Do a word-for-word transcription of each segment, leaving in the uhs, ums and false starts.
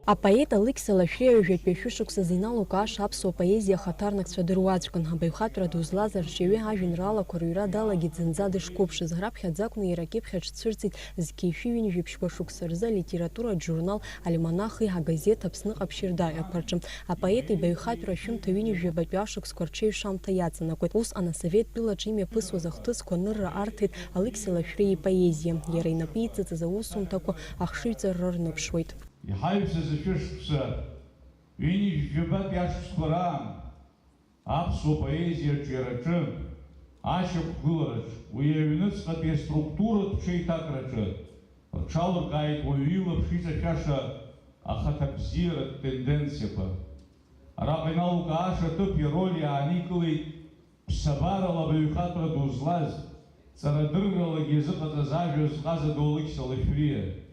Апоет Алықьса Лашәриа ҩажәатәи ашәышықәсазы иналукааша аԥсуа поезиа ахаҭарнакцәа дыруаӡәкын. Абаҩхатәра ду злаз арҿиаҩы ажәеинраалақәа рыҩра далагеит зынӡа дышқәыԥшыз. Раԥхьаӡакәны иара акьыԥхь аҿ дцәырҵит зқьи шәи ҩынҩажәи ԥшьба шықәса рзы алитературатә журнал Альманах-и агазеҭ Аԥсныҟа ԥшьырдаҟьақәа рҿы. Апоет ибаҩхатәра ашәымҭа ҩынҩажәи жәабатәи ашықәсқәа рҽеиҩшамҭа иаҵанакуеит. Усҟан асовет тәылаҿы имҩаԥысуаз ахҭысқәа анырра арҭеит Алықьса Лашәриа ипоезиа. Иара инапы иҵыҵыз аусумҭақәа ахшыҩҵарра рныԥшуеит. Иҳаҩсыз ашәышықәса ҩынҩажәи жәабатәи ашықәсқәа раан аԥсуа поезиа арҿиараҿы, ашьақәгылараҿ, уи аҩныҵҟатәи аструктуратә ҽеиҭакраҿы рҽалыркааит уаҩы илаԥш иҵашәаша ахаҭабзиаратә тенденциақәа. Араҟа иналукааша ҭыԥи ароли ааникылеит ԥсабарала абаҩхатәра ду злаз, ҵарадырралагьы иазыҟаҵаз ажәа зҟаза ду Алықьса Лашәриа.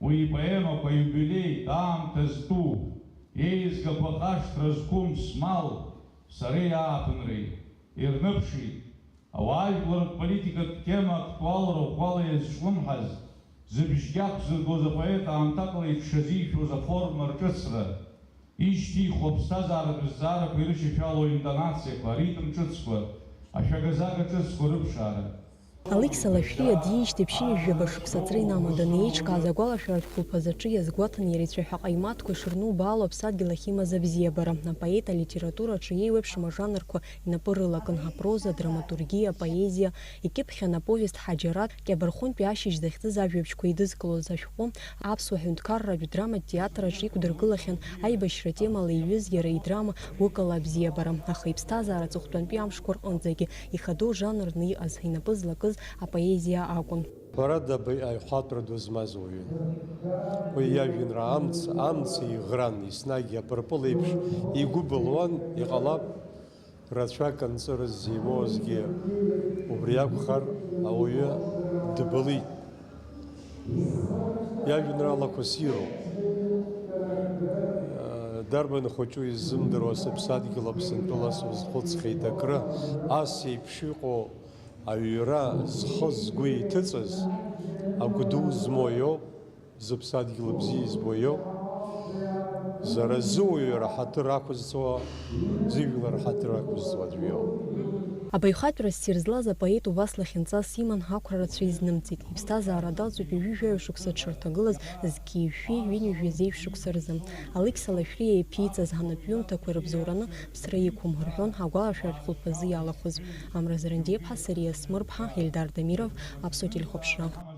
Уи ипоемақәа иубилеитә аамҭа зтәу, еизгақәа хашҭра зқәым смал, сареи ааԥынреи ирныԥшит. Ауаажәларратә политикатә тема актуалра ӷәӷәала иазҿлымҳаз, зыбжьгьы ақәзыргоз апоет аамҭакала иҽшазишәоз аформа рҿыцра, ишьҭихуа аԥсҭазааратә зҵаарақәа ирышьашәало аинтонациақәа, аритм ҿыцқәа, ашәага-зага ҿыцқәа рыԥшаара. Алықьса Лашәриа диижьҭеи ԥшьынҩажәи жәаба шықәса аҵра инамаданы еиҿкааз агәалашәаратә хәылԥазы аҿы иазгәаҭан иара ицәаҳәа ҟаимаҭқәа ишырнубаало аԥсадгьыл ахь имаз абзиабара. Апоет алитератураҿы иеиуеиԥшым ажанрқәа инапы рылакын, апроза, адраматургиа, апоезиа, икьыԥхьын аповест Ҳаџьараҭ, Кьабархәынтәи ашьыжь захьӡыз ажәабжьқәа идызкылоз ашәҟәы, аԥсуа ҳәынҭқарратә драматә театр аҿы иқәдыргылахьан аибашьра темала иҩыз иара идрама Гәыкала абзиабара, аха иԥсҭазаара аҵыхәтәантәи амшқәа рҟынӡагьы ихадоу жанрны иҟаз, инапы злакыз апоезиа акәын. Ҳәарада, абаҩхатәра ду змаз уаҩын. Уи иажәеинраала Амц, амца иӷран, еснагь апырпыл еиԥш игәы былуан, иҟалап, рацәак анҵыра ззимоузгьы убри акәхар, ауаҩы дбылит. Иажәеинраалақәа ссируп. Дарбан хәыҷу иззымдыруа сыԥсадгьыл Аԥсынтәыла сузхәыцхьеит акры, ас еиԥш иҟоу аҩра зхы-згәы иҭыҵыз, агәы ду змоу иоуп. Зыԥсадгьыл бзиа избо иоуп. Зара зыуаҩра ҳаҭыр ақәызҵо, зыжәлар ҳаҭыр ақәызҵо аӡә иоуп. Абаҩхатәра ссир злаз апоет убас лахьынҵас иман, ақәра рацәа изнымҵит. Иԥсҭазаара далҵит ҩажәи жәаҩа шықәса дшырҭагылаз зқьи жәшәи ҩынҩажәи зеижә шықәса рзы. Алықьса Лашәриа иаԥиҵаз анапҩымҭақәа ирыбзоураны ԥсра иқәым, рҳәон агәалашәаратә хәылԥазы иалахәыз Амра Зарандиаԥҳа, Сариа Смырԥҳа, Ельдар Дамиров, Аԥсуа телехәаԥшра.